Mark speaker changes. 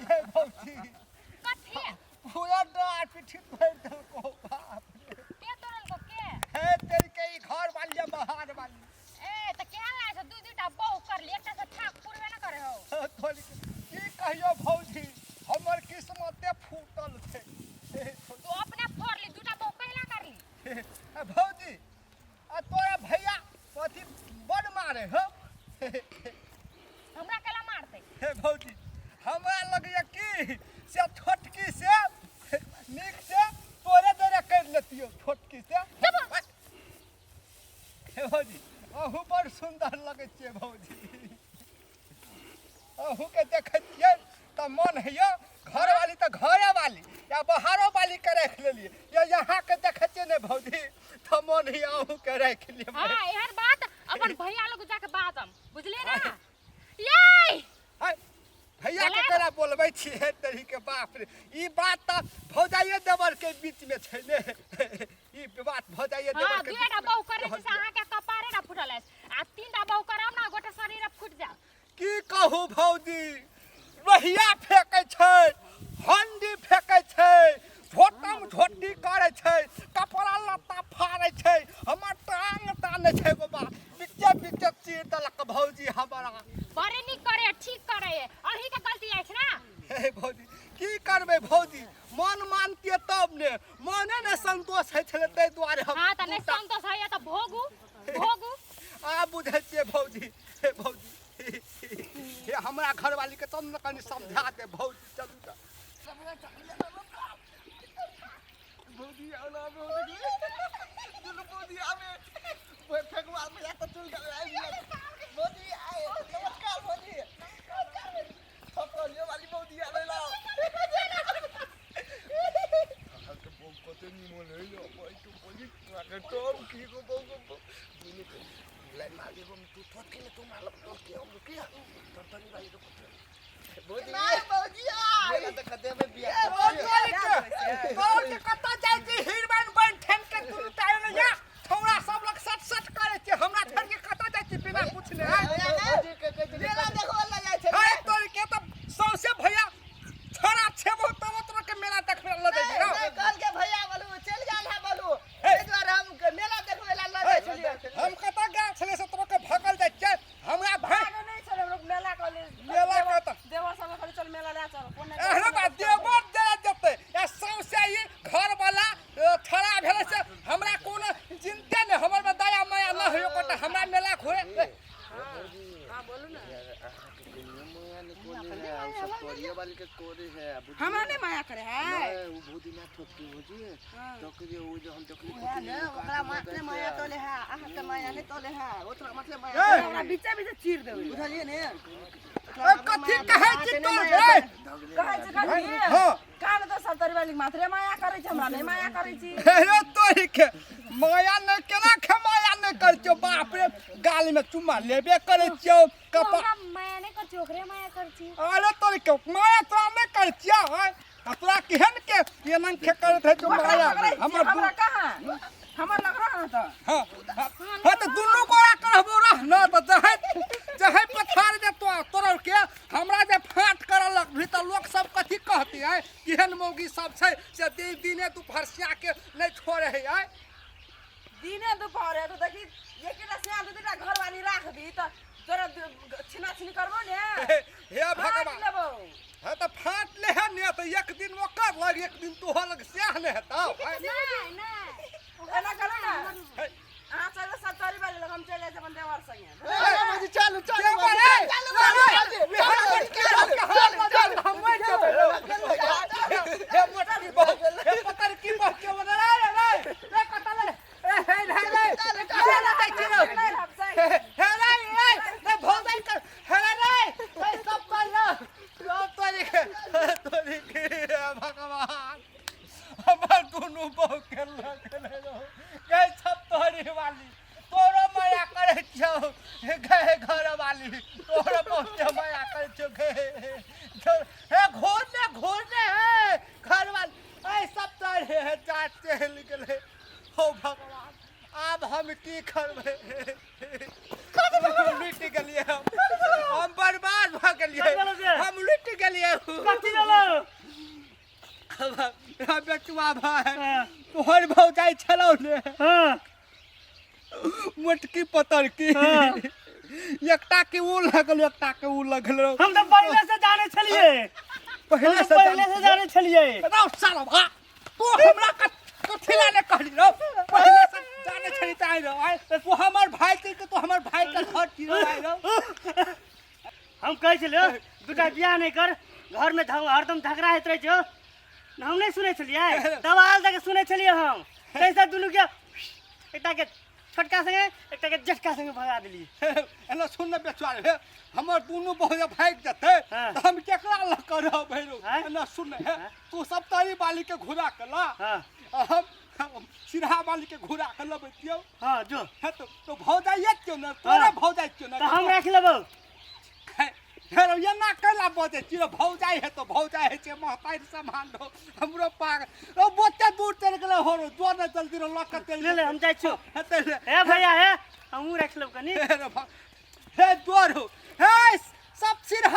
Speaker 1: ये भौजी
Speaker 2: कथी
Speaker 1: पूरा डाँट पिठी तोड़ि देलको बाप रे।
Speaker 2: के तोड़ल को के
Speaker 1: हे तेरी के ई घर वाली बाहर वाली
Speaker 2: ए त केहन लागै छौ दू दूटा बहु कर ली एकटा से थाक पुरबे न करे हो
Speaker 1: तोरी के की कहियो भौजी हमर किस्मते फूटल छै
Speaker 2: तू अपने फोड़ ली दूटा बहु कैला कर ली
Speaker 1: ए भौजी आ तोरा भैया अथी बड मारे हो
Speaker 2: हमरा कैला मारतै
Speaker 1: हे भौजी हमरा लगैया की से छोटकी से नीक से तोरे दरे कर लेतियो छोटकी से हे भौजी अहूँ बड़ सुन्दर लगै छियै भौजी अहूँके देखै छियै तऽ मन होइए घरवाली तऽ घरेवाली या बाहरो वाली के राखि लेलियै या यहाँके देखै छियै ने भौजी तऽ मन होइए अहूँके राखि लेबै
Speaker 2: हाँ एहन बात अपन भैया लोग जाके बाजम बुझलियै ना ये
Speaker 1: हाय, भैया के केना बोलबै छियै तरी के बाप रे ई बात तऽ भौजाइए देवर के बीच में छै ने ई बात भौजाइए देवर
Speaker 2: हाँ
Speaker 1: के
Speaker 2: दुएटा
Speaker 1: बीच में
Speaker 2: बहु करे
Speaker 1: रहल
Speaker 2: छै से अहाँके कपारे ना फूटल अछि आ तीनटा बहु करब ना गोटे शरीर फूटि जायत
Speaker 1: की कहू भौजी लोहिया फेकै छै हंडी फेकै छै झोटम झोटी करै छै कपड़ा लत्ता फाड़ै छै हमर टांग तानै छै गो बा बिच्चे बिच्चे चीर देलक भौजी हमरा
Speaker 2: बड़े नीक करे ठीक करे अहीं के गलती अछि ना
Speaker 1: हे भौजी की करबै भौजी मन मानतियै तब ने मने ने संतोष होइ छलै ताहि दुआरे हम
Speaker 2: हाँ तऽ नहि संतोष होइए तऽ भोगू भोगू
Speaker 1: आब बुझै छियै भौजी हे भौजी हे हमरा घरवाली के तब ने कनि समझा दे भौजी चलू तऽ
Speaker 3: भौजी आना भौजी दुनू भौजी आबे फेंकवा में या तो चल गए भौजी आए नमस्कार भौजी थपड़ियो वाली भौजी आबे ला अहाँके बहू कते निमन है यो भाई तू बोली अगर तो की को बहू को दुनू के लाइन मार देबो तू थोत के तू मार तो के हम रुकिया तर तनी भाई तो भौजी भौजी मेला तऽ कते में बियाह
Speaker 1: ए भौजी के तोर के कतऽ जाइ छी हीरोइन बनि ठेन के दुनू टाइम में या छौड़ा सब लग सट सट करै छी हमरा ठेन के कतऽ जाइ छी बिना पूछले आँय?
Speaker 3: भौजी के कहै छै
Speaker 4: मेला देखबो लए जाइ छै
Speaker 1: हे तोर के तऽ सौंसे भैया छोड़ा छेबो तब तोरा के मेला देखबे लऽ जाइ छी
Speaker 4: नहि कहलकै भैया बोलू चलि गेल है बोलू एहि दुआरे हम मेला देखबै लए लऽ जाइ छलियै
Speaker 1: हम कतऽ गेल छलियै से तोरा के भगल जाइ छियै हमरा भाई
Speaker 5: आगे नहीं चले हम लोग मेला कहले
Speaker 1: मेला कहता।
Speaker 5: देवर सब कहले चल मेला ले चल कोन
Speaker 1: एहनो बात देवर देला जेतै या सौंसे ई घर वाला ठड़ा भेलै से हमरा कोनो चिंते नहि हमर में दया माया न होय ओकर हमरा मेला घुरे
Speaker 5: हां बोलू ना
Speaker 3: अहाँके कहियो माया नहि कोने है आ उ सब तोरिये वाली के कोरे है आ बुझलियै?
Speaker 5: हमरा नहीं माया करे है
Speaker 3: नहि, उ भूदिना ठोकी बुझिए
Speaker 5: हाँ।
Speaker 3: तो के उ जो हम देखली
Speaker 4: उएह ने ओकरा मात्र माया तोले है अहाँके माया नहि तोले है ओकरा मात्र माया
Speaker 1: ए!
Speaker 5: हमरा बीचे बीचे चीर देबै
Speaker 4: बुझलियै ने
Speaker 1: ए, कथी कहै छी तोर रे
Speaker 5: कहै छै कथी
Speaker 1: हाँ।
Speaker 5: कान तो सब तोरी वाली मात्रे माया करै छै हमरा नहीं माया करै छी
Speaker 1: हे तोरी के माया नहि केना के माया नहि करै छियौ बाप रे गाल में चुम्मा लेबे करै छियौ कपा
Speaker 2: हमरा माया नहि कर छी ओकरे माया कर छी
Speaker 1: अरे तोरी के माया तोरा नहि करै छियौ आँय? आ तोरा केहन के एना के करैत है जो
Speaker 5: ओकरा
Speaker 1: माया
Speaker 5: पकड़ै छी,
Speaker 1: हमर
Speaker 5: हमरा कहाँ हमर लग रहा ना तऽ
Speaker 1: हाँ हाँ हाँ, तऽ दुनू गोरा कहबो रह न तऽ जहे जहे पथार दे तो तोरा के हमरा जे फाट करऽ लगभी तऽ लोक सब कथी कहती आँय केहन मौगी सब छै से दिन दिने दुपहर सिया के नहि छोड़े है आँय
Speaker 5: दिने दुपहर है तो देखी एकेटा सिया दू दूटा घरवाली राख दी तऽ तोरा छिना छिनी करबो ने
Speaker 1: हे हे भगवान
Speaker 5: लेबो
Speaker 1: हाँ तऽ फाट ले है ने तऽ एक दिन ओकर लग एक दिन तोहर लग सएह ने हेतौ आँय?
Speaker 2: नहि नहि
Speaker 5: एना करू ने
Speaker 1: हे,
Speaker 5: अहाँ चलू सब तोरी वाली लग हम चलि जाइ छी अपन देवर संगे
Speaker 3: भौजी चलू चलू
Speaker 1: देवर, ए,
Speaker 3: चलू
Speaker 1: चलू, चलू, हम मरि जेबै रौ। हे मोटकी बहू, हे पतरकी बहू के बदला रे रे, रे कतऽ ले? ए, हे, हे, रे, हे, रे, जाइ छी रौ। हे, हे, रे, रे, रे, भौजाइ कर, हे, रे, रे, हे, सब कर रौ। रौ, तोरी के, तोरी के, हे भगवान हमर दुनू बहू के लग गेलै रौ। गै सब तोहरी वाली तोरो माया करै छियौ गै घर वाली तोरो बहुते माया करै छियौ गै हे घूर ने घूर ने हे घर वाली ऐ सब तोहरे हे जात चलि गेलै हो भगवान आब हम की करबै लुटि गेलियै हम बर्बाद भऽ गेलियै हम लुटि गेलियै। देलियै।
Speaker 6: कथी देलौ?
Speaker 1: बेचुआ भाय,
Speaker 6: हाँ।
Speaker 1: तोहर भौजाइ छलौ ने?
Speaker 6: हाँ।
Speaker 1: मोटकी पतरकी।
Speaker 6: हाँ।
Speaker 1: एकटा के ऊ लगल, एकटा के ऊ लगल।
Speaker 6: हम तऽ पहिले से जानै छलियै।
Speaker 1: पहिले
Speaker 6: हम तऽ
Speaker 1: से
Speaker 6: पहिले से जानै छलियै।
Speaker 1: रौ साला भा, तू हमरा कथी ला ने कहली रौ? पहिले से जानै छली त आइ रौ, आइ तू हमर भाई के, तू हमर भाई के घर छी रौ, आइ रौ।
Speaker 6: हम कहै छलियै दूटा बियाह नहि कर, घरमे हरदम झगड़ा होइत रहै छौ। हम नहि सुनै छलियै, दवाल दऽ के सुनै छलियै हम। ताहिसँ दुनूके एकटा के छोटका संगे, एकटा के जेठका संगे भगा देलियै।
Speaker 1: एना सुन ने बेचुआ रे, हमर दुनू बहु जब भागि जेतै
Speaker 6: हाँ।
Speaker 1: तऽ हम केकरा लऽ कऽ रहबै रौ?
Speaker 6: हाँ?
Speaker 1: एना सुन ने, हे, तू सब तरी बाली के घुरा के ला
Speaker 6: हाँ।
Speaker 1: आ हम सिरहा बाली के घुरा के लबै छियौ।
Speaker 6: हाँ, जो।
Speaker 1: हे, तो भौजाइए छियौ ने तोरे?
Speaker 6: हाँ।
Speaker 1: भौजाइ छियौ ने?
Speaker 6: तऽ हम राखि लेबौ।
Speaker 1: हे रौ, एना कैला बजै छी रौ? भौजाइ हे तो भौजाइ होइ छै महतारि समान रौ। हमरो पाग रौ, बोते दूर चलि गेलै हो रौ। जो ने जल्दी रौ, लऽ कऽ चलि।
Speaker 6: ले ले, हम जाइ छियौ।
Speaker 1: हेतै रे।
Speaker 6: हे भैया, हे, हमहूँ राखि लेब कनि।
Speaker 1: हे रे हे जोर हो, हे सब सिरहा।